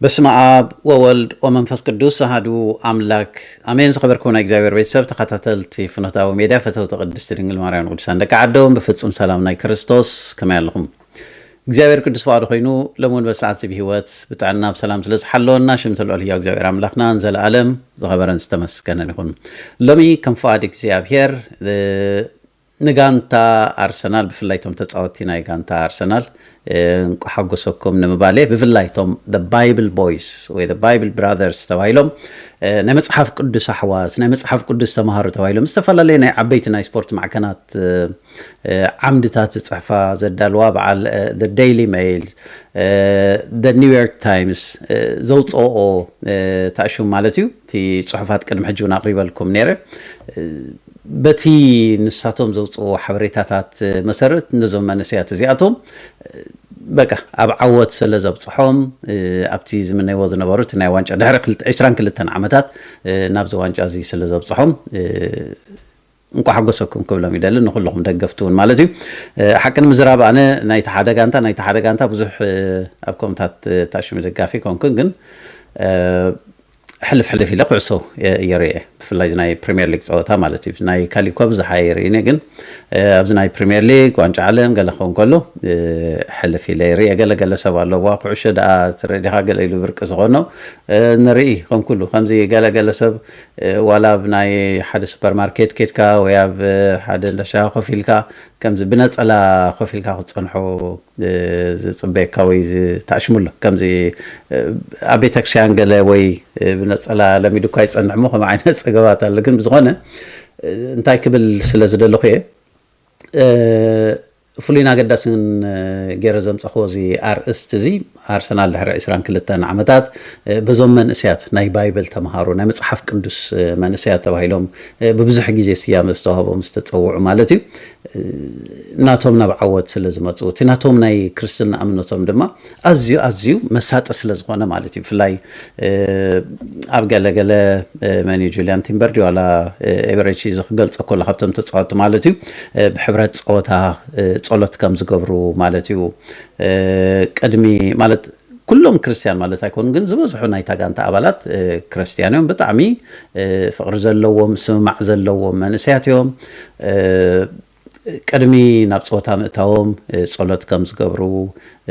በስመ ኣብ ወወልድ ወመንፈስ ቅዱስ ኣሃዱ ኣምላክ ኣሜን። ዝኸበርኩም ናይ እግዚኣብሔር ቤተሰብ፣ ተኸታተልቲ ፍኖታዊ ሜድያ፣ ፈተውቲ ቅድስቲ ድንግል ማርያም፣ ቅዱሳን ደቂ ዓዶም፣ ብፍጹም ሰላም ናይ ክርስቶስ ከመይ ኣለኹም? እግዚኣብሔር ቅዱስ ፍቓዱ ኮይኑ፣ ሎሚ እውን በሰዓት እዚ ብህይወት ብጥዕና ብሰላም ስለ ዝሓለወና፣ ሽም እቲ ልዑል ህያው እግዚኣብሔር ኣምላኽና ንዘለኣለም ዝኸበረን ዝተመስገነን ይኹን። ሎሚ ከም ፍቓድ እግዚኣብሔር፣ እ፣ ንጋንታ ኣርሰናል፣ ብፍላይ እቶም ተጻወትቲ ናይ ጋንታ ኣርሰናል፣ እ፣ እንቋ ሓጎሰኩም ንምባል እየ። ብፍላይ እቶም the Bible Boys ወይ the Bible Brothers ተባሂሎም፣ እ፣ ናይ መጽሓፍ ቅዱስ ኣሕዋት፣ ናይ መጽሓፍ ቅዱስ ተማሃሮ ተባሂሎም ዝተፈላለዩ ናይ ዓበይቲ ናይ ስፖርት ማዕከናት፣ እ፣ እ፣ ዓምድታት ዝጽሕፋ ዘዳልዋ በዓል፣ እ፣ the Daily Mail፣ እ፣ the New York Times፣ እ፣ ዘውጽኦኦ፣ እ፣ ታእሹም ማለት እዩ። እቲ ጽሑፋት ቅድሚ ሕጂ እውን ኣቕሪበልኩም ነይረ። እ፣ በቲ ንሳቶም ዘውጽእዎ ሓበሬታታት መሰረት፣ ነዞም መንእሰያት እዚኣቶም፣ በቃ፣ ኣብ ዓወት ስለ ዘብጽሖም፣ እ፣ ኣብቲ ዝምነይዎ ዝነበሩ እቲ ናይ ዋንጫ ድሕሪ ክልተ፣ ዕስራን ክልተን ዓመታት፣ እ፣ ናብዚ ዋንጫ እዚ ስለ ዘብጽሖም፣ እ፣ እንቋ ሓጎሰኩም ክብሎም ይደሊ፣ ንኹልኹም ደገፍቲ እውን ማለት እዩ። እ፣ ሓቂ ንምዝራብ፣ ኣነ ናይቲ ሓደ ጋንታ፣ ናይቲ ሓደ ጋንታ ብዙሕ፣ እ፣ ኣብ ከምታት፣ እ፣ ታሽሚ ደጋፊ ኮንኩን፣ ግን፣ እ፣ ሕልፍ ሕልፍ ኢለ ኩዕሶ እየ ርእየ። ብፍላይ እዚ ናይ ፕሪምየር ሊግ ጸወታ ማለት እዩ። እዚ ናይ ካሊኮ ብዝሓ ይርእኒ፣ ግን፣ እ፣ ኣብዚ ናይ ፕሪምየር ሊግ፣ ዋንጫ ዓለም ገለ ክኸውን ከሎ፣ እ፣ ሕልፍ ኢለ ይርእየ። ገለ ገለ ሰብ ኣሎ፣ "ዋ፣ ኩዕሾ ደኣ ትርኢ ዲኻ?" ገለ ኢሉ ብርቂ ዝኾኖ፣ እ፣ ንርኢ። ከም ኩሉ ከምዚ ገለ ገለ ሰብ፣ እ፣ ዋላ ኣብ ናይ ሓደ ሱፐርማርኬት ኬድካ ወይ ኣብ፣ እ፣ ሓደ እንዳ ሻሂ ኮፍ ኢልካ፣ ከምዚ ብነጸላ ኮፍ ኢልካ ክትጸንሖ፣ እ፣ ዝጽበየካ ወይ ዝ-፣ ታሽሙ ኣሎ። ከምዚ፣ እ፣ ኣብ ቤተክርስትያን ገለ ወይ፣ እ፣ ብነጸላ ለሚዱ እኳ ይጸንሕ እሞ፣ ከምኡ ዓይነት ጸገማት ኣሎ። ግን ብዝኾነ፣ እ፣ እንታይ ክብል ስለ ዝደለኹ እየ፣ እ፣ ፍሉይን ኣገዳስን፣ እ፣ ገይረ ዘምጻኹዎ እዚ ኣርእስቲ እዚ፣ ኣርሰናል ድሕሪ ዕስራን ክልተን ዓመታት፣ እ፣ በዞም መንእሰያት ናይ ባይብል ተምሃሮ፣ ናይ መጽሓፍ ቅዱስ፣ እ፣ መንእሰያት ተባሂሎም፣ እ፣ ብብዙሕ ግዜ ስያመ ዝተዋህቦም ዝተጸውዑ ማለት እዩ። ናቶም ናብ ዓወት ስለ ዝመጹ፣ እቲ ናቶም ናይ ክርስትና እምነቶም ድማ ኣዝዩ፣ ኣዝዩ መሳጢ ስለ ዝኾነ ማለት እዩ። ብፍላይ፣ እ፣ ኣብ ገለ ገለ፣ እ፣ መን እዩ፣ ጁልያን ቲምበርዲ ዋላ፣ እ፣ ኤቨሬቺ እዚ ክገልጾ ከሎ ካብቶም ተጻወትቲ ማለት እዩ፣ እ፣ ብሕብረት ጸወታ፣ እ፣ ጸሎት ከም ዝገብሩ ማለት እዩ። እ፣ ቅድሚ ማለት ኩሎም ክርስትያን ማለት ኣይኮኑን፣ ግን ዝበዝሑ ናይታ ጋንታ ኣባላት፣ እ፣ ክርስትያን እዮም። ብጣዕሚ፣ እ፣ ፍቕሪ ዘለዎም፣ ምስምማዕ ዘለዎም መንእሰያት እዮም። እ፣ ቅድሚ ናብ ጸወታ ምእታዎም፣ እ፣ ጸሎት ከም ዝገብሩ፣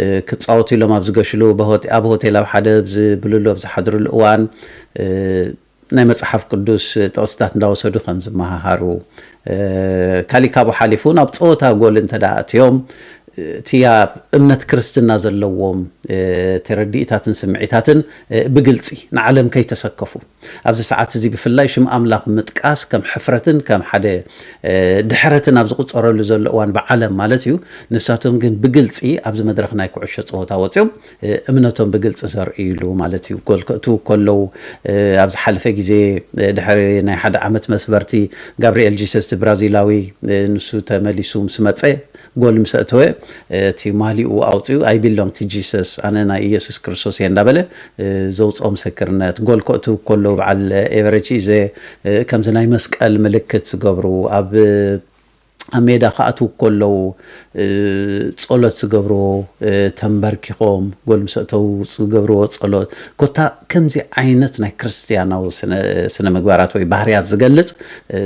እ፣ ክጻወቱ ኢሎም ኣብ ዝገሽሉ፣ በሆቴ-፣ ኣብ ሆቴል ኣብ ሓደ ኣብ ዝብልሉ፣ ኣብ ዝሓድርሉ እዋን፣ እ፣ ናይ መጽሓፍ ቅዱስ ጥቕስታት እንዳወሰዱ ከም ዝመሃሃሩ፣ እ፣ ካሊእ ካብኡ ሓሊፉ ናብ ጸወታ ጎል እንተ ደኣ ኣትዮም፣ እቲ ኣብ እምነት ክርስትና ዘለዎም፣ እ፣ ተረዲእታትን ስምዒታትን፣ እ፣ ብግልጺ ንዓለም ከይተሰከፉ፣ ኣብዚ ሰዓት እዚ ብፍላይ ሽም ኣምላኽ ምጥቃስ ከም ሕፍረትን ከም ሓደ፣ እ፣ ድሕረትን ኣብ ዝቑጸረሉ ዘሎ እዋን ብዓለም ማለት እዩ፣ ንሳቶም ግን ብግልጺ ኣብዚ መድረኽ ናይ ኩዕሾ ጸወታ ወጺኦም፣ እ፣ እምነቶም ብግልጺ ዘርእይሉ ማለት እዩ። ጎል ከእትዉ ከለዉ፣ እ፣ ኣብ ዝሓለፈ ግዜ፣ እ፣ ድሕሪ ናይ ሓደ ዓመት መስበርቲ፣ ጋብርኤል ጂሰስ እቲ ብራዚላዊ፣ እ፣ ንሱ ተመሊሱ ምስ መጸ፣ ጎል ምስ ኣእተወ፣ እቲ ማሊኡ ኣውጺኡ፣ "I belong to Jesus፣ ኣነ ናይ ኢየሱስ ክርስቶስ እየ" እንዳበለ፣ እ፣ ዘውጽኦ ምስክርነት፣ ጎል ከእትዉ ከለዉ በዓል ኤቨሬቺ ዘ-፣ እ፣ ከምዚ ናይ መስቀል ምልክት ዝገብሩ፣ ኣብ፣ ኣብ ሜዳ ክኣትዉ ከለዉ፣ እ፣ ጸሎት ዝገብርዎ፣ እ፣ ተንበርኪኾም ጎል ምስ ኣእተዉ ዝገብርዎ ጸሎት፣ ኮታ ከምዚ ዓይነት ናይ ክርስትያናዊ ስነ፣ ስነ ምግባራት ወይ ባህርያት ዝገልጽ፣ እ፣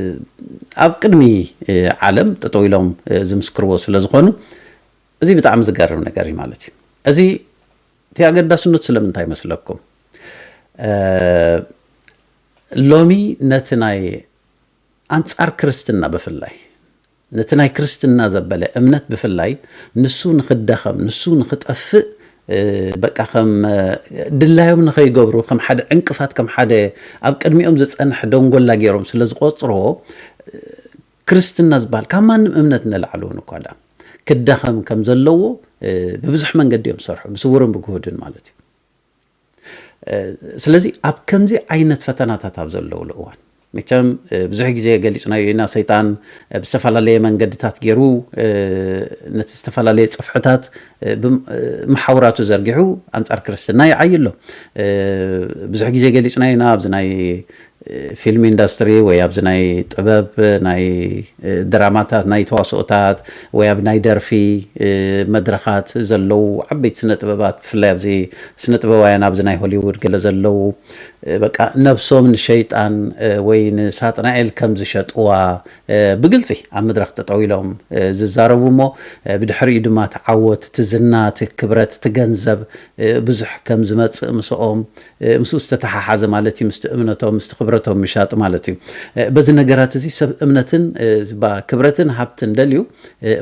ኣብ ቅድሚ፣ እ፣ ዓለም ጠጠው ኢሎም፣ እ፣ ዝምስክርዎ ስለ ዝኾኑ፣ እዚ ብጣዕሚ ዝገርም ነገር እዩ ማለት እዩ። እዚ እቲ ኣገዳስነቱ ስለምንታይ ይመስለኩም? እ፣ ሎሚ ነቲ ናይ ኣንጻር ክርስትና ብፍላይ፣ ነቲ ናይ ክርስትና ዘበለ እምነት ብፍላይ፣ ንሱ ንኽዳኸም፣ ንሱ ንኽጠፍእ፣ እ፣ በቃ ከም፣ እ፣ ድላዮም ንኸይገብሩ፣ ከም ሓደ ዕንቅፋት፣ ከም ሓደ ኣብ ቅድሚኦም ዝጸንሐ ደንጎላ ገይሮም ስለ ዝቖጽርዎ፣ እ፣ ክርስትና ዝበሃል ካብ ማንም እምነት ንላዕሊ እውን እኳ ደኣ ክዳኸም ከም ዘለዎ፣ እ፣ ብብዙሕ መንገዲ እዮም ዝሰርሑ፣ ብስውርን ብግሁድን ማለት እዩ። ስለዚ ኣብ ከምዚ ዓይነት ፈተናታት ኣብ ዘለውሉ እዋን፣ መቸም ብዙሕ ግዜ ገሊፅናዮ ኢና፣ ሰይጣን ብዝተፈላለየ መንገድታት ገይሩ ነቲ ዝተፈላለየ ፅፍሕታት መሓውራቱ ዘርጊሑ ኣንፃር ክርስትና ይዓይ ኣሎ። ብዙሕ ግዜ ገሊፅናዮ ኢና ኣብዚ ናይ ፊልም ኢንዳስትሪ ወይ ኣብዚ ናይ ጥበብ፣ ናይ ድራማታት፣ ናይ ተዋስኦታት ወይ ኣብ ናይ ደርፊ መድረኻት ዘለዉ ዓበይቲ ስነ ጥበባት፣ ብፍላይ ኣብዚ ስነ ጥበባውያን ኣብዚ ናይ ሆሊውድ ገለ ዘለዉ በቃ ነብሶም ንሸይጣን ወይ ንሳጥናኤል ከም ዝሸጥዋ ብግልፂ ኣብ መድረኽ ጠጠው ኢሎም ዝዛረቡ እሞ ብድሕሪኡ ድማ እቲ ዓወት፣ እቲ ዝና፣ እቲ ክብረት፣ እቲ ገንዘብ ብዙሕ ከም ዝመፅእ ምስኦም ምስኡ ዝተተሓሓዘ ማለት እዩ፣ ምስቲ እምነቶም ምስቲ ክብረቶም ምሻጥ ማለት እዩ። በዚ ነገራት እዚ ሰብ እምነትን ክብረትን ሃብትን ደልዩ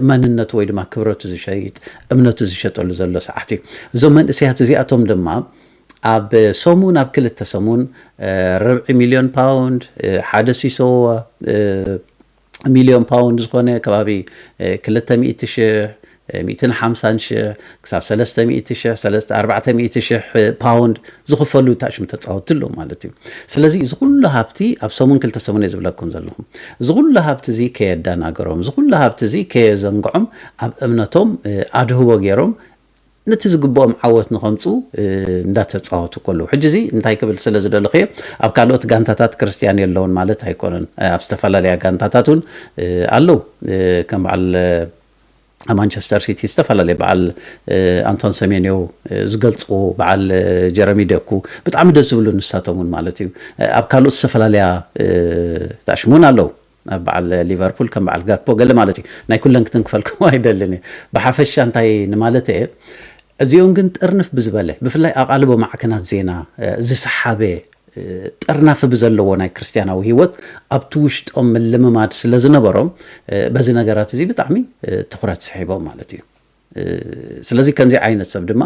መንነቱ ወይ ድማ ክብረቱ ዝሸይጥ፣ እምነቱ ዝሸጠሉ ዘሎ ሰዓት እዩ። እዞም መንእሰያት እዚኣቶም ድማ ኣብ ሰሙን፣ ኣብ ክልተ ሰሙን ርብዒ ሚልዮን ፓውንድ፣ ሓደ ሲሶ ሚልዮን ፓውንድ ዝኾነ ከባቢ ክልተ ሚእቲ ሽሕ፣ ሚእትን ሓምሳን ሽሕ ክሳብ ሰለስተ ሚእቲ ሽሕ፣ ሰለስተ ኣርባዕተ ሚእቲ ሽሕ ፓውንድ ዝኽፈሉ ታሽሙ ተፃወትቲ ኣለዉ ማለት እዩ። ስለዚ እዚ ኩሉ ሃብቲ ኣብ ሰሙን ክልተ ሰሙን እየ ዝብለኩም ዘለኹ። እዚ ኩሉ ሃብቲ እዚ ከየዳናገሮም፣ እዚ ኩሉ ሃብቲ እዚ ከየዘንግዖም ኣብ እምነቶም ኣድህቦ ገይሮም ነቲ ዝግብኦም ዓወት ንኸምፁ እንዳተፃወቱ ከለዉ፣ ሕጂ እዚ እንታይ ክብል ስለ ዝደለኽዮ፣ ኣብ ካልኦት ጋንታታት ክርስትያን የለውን ማለት ኣይኮነን። ኣብ ዝተፈላለያ ጋንታታት እውን ኣለዉ፣ ከም በዓል ኣብ ማንቸስተር ሲቲ ዝተፈላለየ በዓል ኣንቶን ሰሜንዮ ዝገልፅዎ፣ በዓል ጀረሚ ደኩ ብጣዕሚ ደስ ዝብሉ ንሳቶም እውን ማለት እዩ። ኣብ ካልኦት ዝተፈላለያ ታሽሙ እውን ኣለዉ። ኣብ በዓል ሊቨርፑል ከም በዓል ጋክፖ ገለ ማለት እዩ። ናይ ኩለን ክትንክፈልኩም ኣይደልን እየ። ብሓፈሻ እንታይ ንማለት እየ፣ እዚኦም ግን ጥርንፍ ብዝበለ፣ ብፍላይ ኣቓልቦ ማዕከናት ዜና ዝሰሓበ ጥርናፊ ብዘለዎ ናይ ክርስትያናዊ ህይወት ኣብቲ ውሽጦም ምልምማድ ስለ ዝነበሮም በዚ ነገራት እዚ ብጣዕሚ ትኹረት ስሒቦም ማለት እዩ። ስለዚ ከምዚ ዓይነት ሰብ ድማ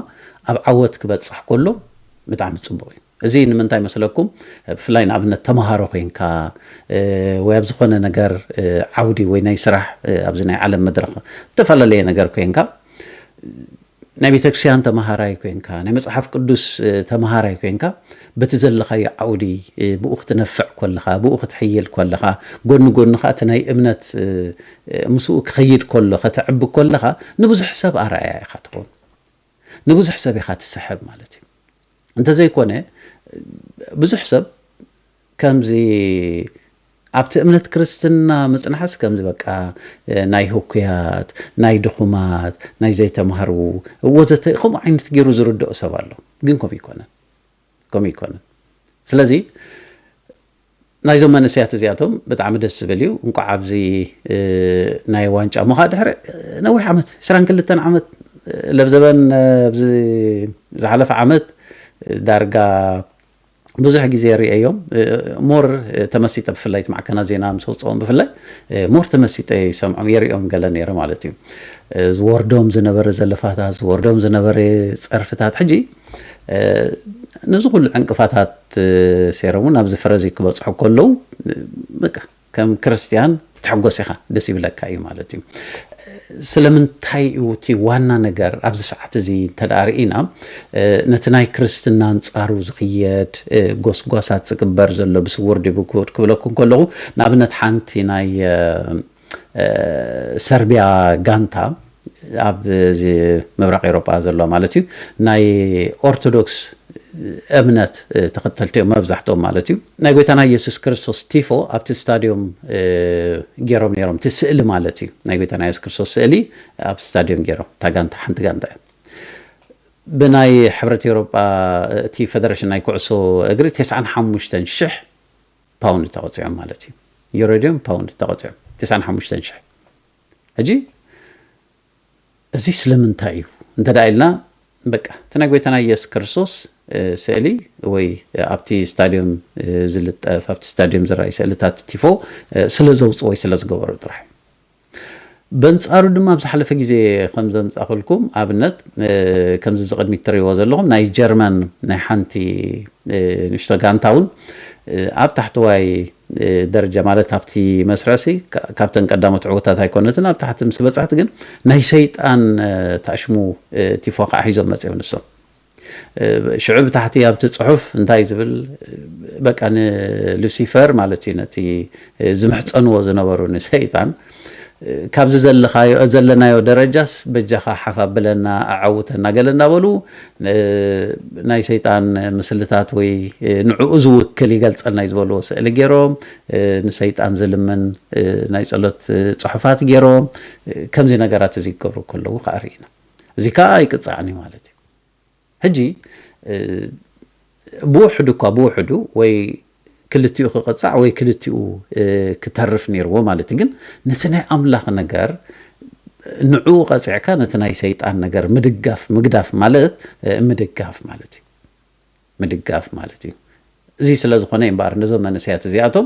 ኣብ ዓወት ክበፅሕ ከሎ ብጣዕሚ ፅቡቕ እዩ። እዚ ንምንታይ መስለኩም? ብፍላይ ንኣብነት ተምሃሮ ኮይንካ ወይ ኣብ ዝኾነ ነገር ዓውዲ ወይ ናይ ስራሕ ኣብዚ ናይ ዓለም መድረኽ ዝተፈላለየ ነገር ኮይንካ ናይ ቤተክርስትያን ተምሃራይ ኮይንካ ናይ መፅሓፍ ቅዱስ ተምሃራይ ኮይንካ በቲ ዘለኻዮ ዓውዲ ብኡ ክትነፍዕ ከለኻ ብኡ ክትሕይል ከለኻ ጎኒ ጎኒ ከዓ እቲ ናይ እምነት ምስኡ ክኸይድ ከሎ ከተዕቢ ከለኻ ንብዙሕ ሰብ ኣርኣያ ኢኻ ትኸውን። ንብዙሕ ሰብ ኢኻ ትስሕብ ማለት እዩ። እንተዘይኮነ ብዙሕ ሰብ ከምዚ ኣብቲ እምነት ክርስትና ምፅናሕስ ከምዚ በቃ ናይ ህኩያት፣ ናይ ድኹማት፣ ናይ ዘይተማህሩ ወዘተ ከምኡ ዓይነት ገይሩ ዝርድኦ ሰብ ኣሎ። ግን ከምኡ ይኮነን፣ ከምኡ ይኮነን። ስለዚ ናይዞም መንእሰያት እዚኣቶም ብጣዕሚ ደስ ዝብል እዩ። እንቋዕ ኣብዚ ናይ ዋንጫ እሞ ከዓ ድሕሪ ነዊሕ ዓመት፣ ዕስራን ክልተን ዓመት ለብዘበን ኣብዚ ዝሓለፈ ዓመት ዳርጋ ብዙሕ ግዜ ርእዮም ሞር ተመሲጠ ብፍላይ እቲ ማዕከናት ዜና ምስ ኣውፅኦም ብፍላይ ሞር ተመሲጠ ይሰምዖም የርእዮም ገለ ነይረ ማለት እዩ። ዝወርዶም ዝነበረ ዘለፋታት ዝወርዶም ዝነበረ ፀርፍታት ሕጂ ነዚ ኩሉ ዕንቅፋታት ሰይሮም እውን ኣብዚ ፍረ እዚ ክበፅሑ ከለዉ በቃ ከም ክርስትያን ትሕጎስ ኢኻ፣ ደስ ይብለካ እዩ ማለት እዩ። ስለምንታይ እዩ እቲ ዋና ነገር ኣብዚ ሰዓት እዚ እንተ ደኣ ርኢና ነቲ ናይ ክርስትና ኣንጻሩ ዝኽየድ ጎስጓሳት ዝግበር ዘሎ ብስውር ድዩ ብግሁድ ክብለኩም ከለኹ ንኣብነት ሓንቲ ናይ ሰርቢያ ጋንታ ኣብ እዚ ምብራቕ ኤውሮጳ ዘሎ ማለት እዩ ናይ ኦርቶዶክስ እምነት ተኸተልቲ እዮም መብዛሕትኦም ማለት እዩ ናይ ጎይታና ኢየሱስ ክርስቶስ ቲፎ ኣብቲ ስታድዮም ገይሮም ነይሮም እቲ ስእሊ ማለት እዩ ናይ ጎይታና ኢየሱስ ክርስቶስ ስእሊ ኣብ ስታድዮም ገይሮም እታ ጋንታ ሓንቲ ጋንታ እያ ብናይ ሕብረት ኤውሮጳ እቲ ፈደረሽን ናይ ኩዕሶ እግሪ ተስዓን ሓሙሽተን ሽሕ ፓውንድ ተቐፂዖም ማለት እዩ ዩሮ ድዮም ፓውንድ ተቐፂዖም ተስዓን ሓሙሽተን ሽሕ ሕጂ እዚ ስለምንታይ እዩ እንተ ደኣ ኢልና በቃ እቲ ናይ ጎይታና ኢየሱስ ክርስቶስ ስእሊ ወይ ኣብቲ ስታድዮም ዝልጠፍ ኣብቲ ስታድዮም ዝረኣይ ስእልታት ቲፎ ስለ ዘውፅኦ ወይ ስለ ዝገበሩ ጥራሕ እዩ በንጻሩ ድማ ኣብ ዝሓለፈ ግዜ ከም ዘምጻእኩልኩም ኣብነት ከምዚ ዝቕድሚት ትርእይዎ ዘለኹም ናይ ጀርመን ናይ ሓንቲ ንእሽቶ ጋንታ እውን ኣብ ታሕተዋይ ደረጃ ማለት ኣብቲ መስርዕሲ ካብተን ቀዳሞት ዕውታት ኣይኮነትን ኣብ ታሕቲ ምስ በጻሕቲ ግን ናይ ሰይጣን ታሽሙ ቲፎ ከዓ ሒዞም መፅኦም ንሶም ሽዑ ብታሕቲ ኣብቲ ጽሑፍ እንታይ ዝብል? በቃ ንሉሲፈር ማለት እዩ፣ ነቲ ዝምሕጸንዎ ዝነበሩ ንሰይጣን፣ ካብዚ ዘለኻዮ ዘለናዮ ደረጃስ በጃኻ ሓፍ ኣብለና፣ ኣዐውተና ገለ እናበሉ ናይ ሰይጣን ምስልታት ወይ ንዕኡ ዝውክል ይገልጸልና እዩ ዝበልዎ ስእሊ ገይሮም፣ ንሰይጣን ዝልምን ናይ ጸሎት ጽሑፋት ገይሮም፣ ከምዚ ነገራት እዚ ክገብሩ ከለዉ ከዓ ርኢና። እዚ ከዓ ኣይቅጻዕን እዩ ማለት እዩ። ሕጂ ብውሕዱ እኳ ብውሕዱ ወይ ክልቲኡ ክቕጻዕ ወይ ክልቲኡ ክተርፍ ነይርዎ ማለት እዩ። ግን ነቲ ናይ ኣምላኽ ነገር ንዕኡ ቀጺዕካ ነቲ ናይ ሰይጣን ነገር ምድጋፍ፣ ምግዳፍ ማለት ምድጋፍ ማለት እዩ። ምድጋፍ ማለት እዩ። እዚ ስለ ዝኾነ እዩ እምበኣር ነዞም መንእሰያት እዚኣቶም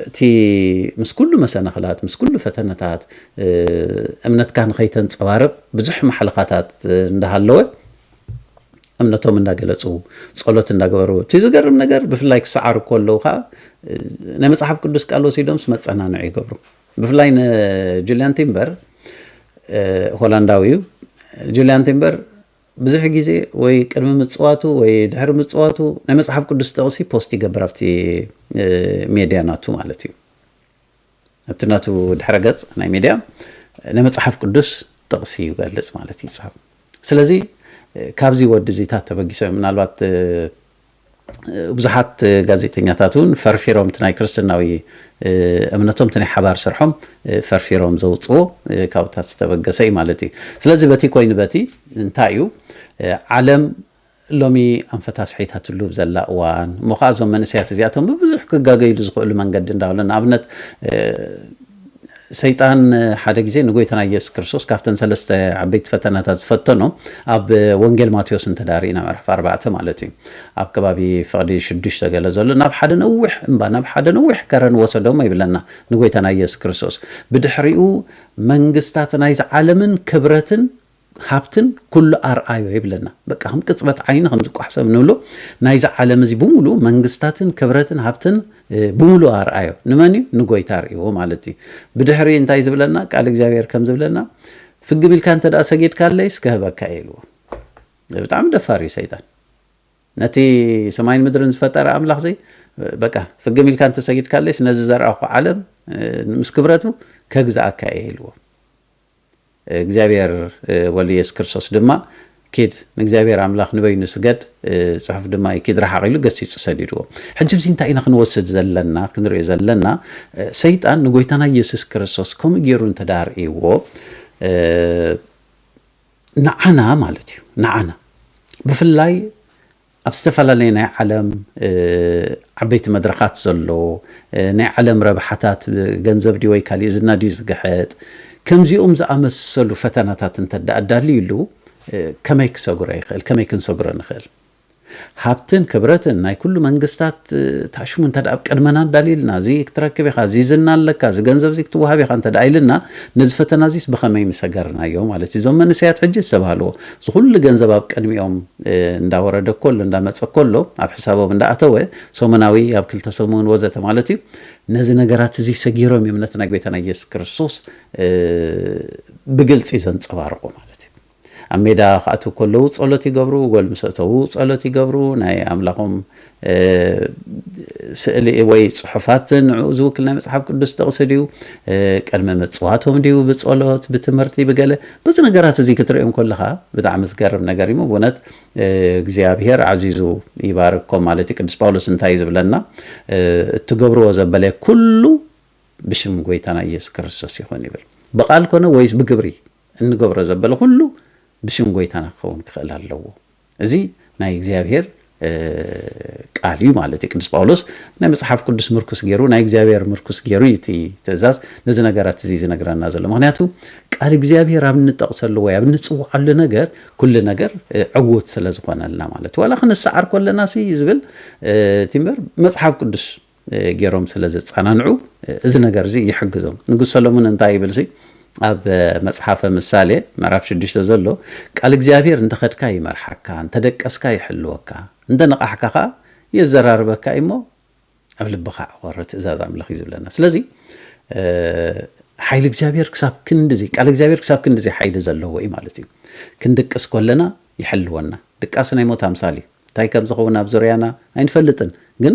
እቲ ምስ ኩሉ መሰናኽላት፣ ምስ ኩሉ ፈተነታት እምነትካ ንኸይተንጸባርቕ ብዙሕ ማሕለኻታት እንዳሃለወ እምነቶም እንዳገለጹ፣ ጸሎት እንዳገበሩ፣ እቲ ዝገርም ነገር ብፍላይ ክሰዓሩ ከለዉ ከዓ ናይ መጽሓፍ ቅዱስ ቃል ወሲዶምስ መጸናንዒ ይገብሩ። ብፍላይ ንጁልያን ቲምበር፣ ሆላንዳዊ እዩ። ጁልያን ቲምበር ብዙሕ ግዜ ወይ ቅድሚ ምጽዋቱ ወይ ድሕሪ ምጽዋቱ ናይ መጽሓፍ ቅዱስ ጥቕሲ ፖስት ይገብር ኣብቲ ሜድያ ናቱ ማለት እዩ። ኣብቲ ናቱ ድሕረ ገጽ ናይ ሜድያ ናይ መጽሓፍ ቅዱስ ጥቕሲ ይገልጽ ማለት እዩ ይጽሕፍ። ስለዚ ካብዚ ወዲ እዚታት ተበጊሶም ምናልባት ብዙሓት ጋዜጠኛታት እውን ፈርፊሮም እቲ ናይ ክርስትናዊ እምነቶም እቲ ናይ ሓባር ስርሖም ፈርፊሮም ዘውፅዎ ካብታት ዝተበገሰ እዩ ማለት እዩ። ስለዚ በቲ ኮይኑ በቲ እንታይ እዩ ዓለም ሎሚ ኣንፈት ኣስሒታትሉ ዘላ እዋን እሞ ከዓ እዞም መንእሰያት እዚኣቶም ብብዙሕ ክጋገይሉ ዝኽእሉ መንገዲ እንዳበለ ንኣብነት ሰይጣን ሓደ ግዜ ንጎይታና ኢየሱስ ክርስቶስ ካብተን ሰለስተ ዓበይቲ ፈተናታት ዝፈተኖ ኣብ ወንጌል ማቴዎስ እንተዳርኢና ምዕራፍ ኣርባዕተ ማለት እዩ ኣብ ከባቢ ፍቕዲ ሽዱሽተ ገለ ዘሎ ናብ ሓደ ነዊሕ እምባ ናብ ሓደ ነዊሕ ከረን ወሰዶሞ ይብለና ንጎይታና ኢየሱስ ክርስቶስ ብድሕሪኡ መንግስታት ናይዚ ዓለምን ክብረትን ሃብትን ኩሉ ኣርኣዮ ይብለና። በቃ ከም ቅፅበት ዓይኒ ከም ዝቋሕሰብ ንብሎ ናይዚ ዓለም እዚ ብምሉ መንግስታትን ክብረትን ሃብትን ብምሉ ኣርኣዮ። ንመን እዩ? ንጎይታ ኣርእዎ ማለት እዩ። ብድሕሪ እንታይ ዝብለና? ቃል እግዚኣብሔር ከም ዝብለና ፍግም ኢልካ እንተ ደኣ ሰጊድካለይስ ክህበካ እየ ኢልዎ። ብጣዕሚ ደፋር እዩ ሰይጣን። ነቲ ሰማይን ምድርን ዝፈጠረ ኣምላኽ ዘይ በቃ ፍግም ኢልካ እንተ ሰጊድካለይስ ነዚ ዘርኣኹ ዓለም ምስ ክብረቱ ከግዝኣካ እየ ኢልዎ። እግዚኣብሔር ወልድ የሱስ ክርስቶስ ድማ ኪድ ንእግዚኣብሔር ኣምላኽ ንበይኑ ስገድ፣ ጽሑፍ ድማ እዩ ኪድ ረሓቕ ኢሉ ገሲጹ ሰዲድዎ። ሕጂ እዚ እንታይ ኢና ክንወስድ ዘለና ክንሪኦ ዘለና? ሰይጣን ንጎይታና ኢየሱስ ክርስቶስ ከምኡ ገይሩ እንተ ደኣ ርእይዎ ንዓና ማለት እዩ ንዓና ብፍላይ ኣብ ዝተፈላለየ ናይ ዓለም ዓበይቲ መድረኻት ዘሎ ናይ ዓለም ረብሓታት ገንዘብ ድዩ ወይ ካሊእ ዝና ድዩ ዝግሕጥ ከምዚኦም ዝኣመሰሉ ፈተናታት እንተ ኣዳልዩሉ ከመይ ክሰጉረ ይኽእል ከመይ ክንሰጉረ ንኽእል ሃብትን ክብረትን ናይ ኩሉ መንግስታት ታሽሙ እንተ ኣብ ቅድመና ኣዳልዩልና እዚ ክትረክብ ኢኻ እዚ ዝና ኣለካ እዚ ገንዘብ እዚ ክትወሃብ ኢኻ እንተ ኢልና ነዚ ፈተና እዚስ ብኸመይ ምሰገርናዮ ማለት እዞም መንእሰያት ሕጂ ዝተባህልዎ እዚ ኩሉ ገንዘብ ኣብ ቅድሚኦም እንዳወረደ ኮሎ እንዳመፀ ኮሎ ኣብ ሕሳቦም እንዳኣተወ ሰሙናዊ ኣብ ክልተ ሰሙን ወዘተ ማለት እዩ ነዚ ነገራት እዚ ሰጊሮም እዮም ነቲ ናይ ጎይታና ኢየሱስ ክርስቶስ ብግልፂ ዘንፀባርቆ ማለት እዩ ኣብ ሜዳ ክኣትዉ ከለዉ ፀሎት ይገብሩ ጎል ምስ እተዉ ፀሎት ይገብሩ ናይ ኣምላኾም ስእሊ ወይ ጽሑፋት ንዕኡ ዝውክል ናይ መጽሓፍ ቅዱስ ጥቕሲ ድዩ ቅድሚ ምጽዋቶም ድዩ ብጸሎት ብትምህርቲ ብገለ በዚ ነገራት እዚ ክትርእዮም ከለኻ ብጣዕሚ ዝገርም ነገር እዩ ብእውነት እግዚኣብሔር ዓዚዙ ይባርኮም ማለት እዩ ቅዱስ ጳውሎስ እንታይ እዩ ዝብለና እትገብርዎ ዘበለ ኩሉ ብሽም ጎይታና ኢየሱስ ክርስቶስ ይኹን ይብል ብቓል ኮነ ወይስ ብግብሪ እንገብሮ ዘበለ ኩሉ ብሽም ጎይታና ክኸውን ክኽእል ኣለዎ እዚ ናይ እግዚኣብሔር ቃል እዩ ማለት እዩ ቅዱስ ጳውሎስ ናይ መፅሓፍ ቅዱስ ምርኩስ ገይሩ ናይ እግዚኣብሔር ምርኩስ ገይሩ እዩ እቲ ትእዛዝ ነዚ ነገራት እዚ ዝነግረና ዘሎ ምክንያቱ ቃል እግዚኣብሔር ኣብ እንጠቕሰሉ ወይ ኣብ እንፅውዓሉ ነገር ኩሉ ነገር ዕውት ስለ ዝኾነልና ማለት ዋላ ክንሰዓር ከለና ሲ ዝብል እቲ እምበር መፅሓፍ ቅዱስ ገይሮም ስለ ዘጸናንዑ እዚ ነገር እዚ ይሕግዞም። ንጉስ ሰሎሞን እንታይ ይብል ሲ ኣብ መጽሓፈ ምሳሌ ምዕራፍ ሽዱሽተ ዘሎ ቃል እግዚኣብሔር እንተ ኸድካ ይመርሓካ፣ እንተ ደቀስካ ይሕልወካ፣ እንተ ነቓሕካ ኸዓ የዘራርበካ እሞ ኣብ ልብኻ ዕቆሮ ትእዛዝ ኣምላኽ እዩ ዝብለና። ስለዚ ሓይሊ እግዚኣብሔር ክሳብ ክንድዚ ቃል እግዚኣብሔር ክሳብ ክንድዚ ሓይሊ ዘለዎ እዩ ማለት እዩ። ክንድቅስ ከለና ይሕልወና። ድቃስ ናይ ሞት ኣምሳል እዩ። እንታይ ከም ዝኸውን ኣብ ዙርያና ኣይንፈልጥን፣ ግን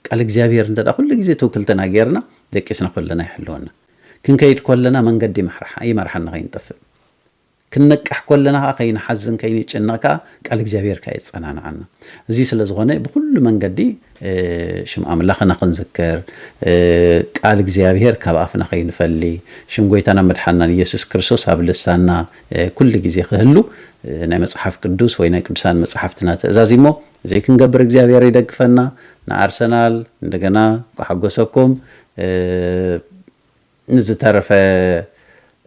ቃል እግዚኣብሔር እንተ ኩሉ ግዜ ትውክልትና ጌርና ደቂስና ከለና ይሕልወና። ክንከይድ ከለና መንገዲ ይመርሓና ከይንጠፍእ፣ ክንነቅሕ ከለና ከዓ ከይንሓዝን ከይንጭነቕ ከዓ ቃል እግዚኣብሔር ከዓ የጸናንዓና። እዚ ስለ ዝኾነ ብኩሉ መንገዲ ሽም ኣምላኽና ክንዝክር፣ ቃል እግዚኣብሔር ካብ ኣፍና ከይንፈሊ፣ ሽም ጎይታና መድሓናን ኢየሱስ ክርስቶስ ኣብ ልሳና ኩሉ ግዜ ክህሉ ናይ መጽሓፍ ቅዱስ ወይ ናይ ቅዱሳን መጽሓፍትና ትእዛዝ እሞ እዚ ክንገብር እግዚኣብሔር ይደግፈና። ንኣርሰናል እንደገና ክሓጎሰኩም። ንዝተረፈ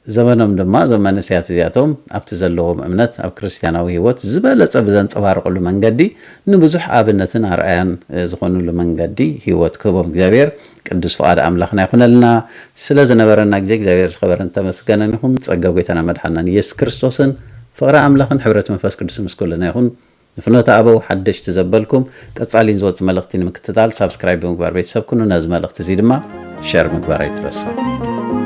ዘመኖም ድማ እዞም መንእሰያት እዚኣቶም ኣብቲ ዘለዎም እምነት ኣብ ክርስትያናዊ ህይወት ዝበለጸ ብዘንጸባርቕሉ መንገዲ ንብዙሕ ኣብነትን ኣርኣያን ዝኾኑሉ መንገዲ ህይወት ክህቦም እግዚኣብሔር ቅዱስ ፍቓድ ኣምላኽና ይኹነልና። ስለ ዝነበረና ግዜ እግዚኣብሔር ዝኸበረን ተመስገነን ይኹን። ጸጋ ጎይታና መድሓናን ኢየሱስ ክርስቶስን ፍቕሪ ኣምላኽን ሕብረት መንፈስ ቅዱስ ምስ ኩልና ይኹን። ንፍኖተ ኣበው ሓደሽቲ ዘበልኩም ቀጻሊን ዝወጽእ መልእኽቲ ንምክትታል ሳብስክራይብ ብምግባር ቤተሰብ ኩኑ። ነዚ መልእኽቲ እዚ ድማ ሸር ምግባር ኣይትረስዑ።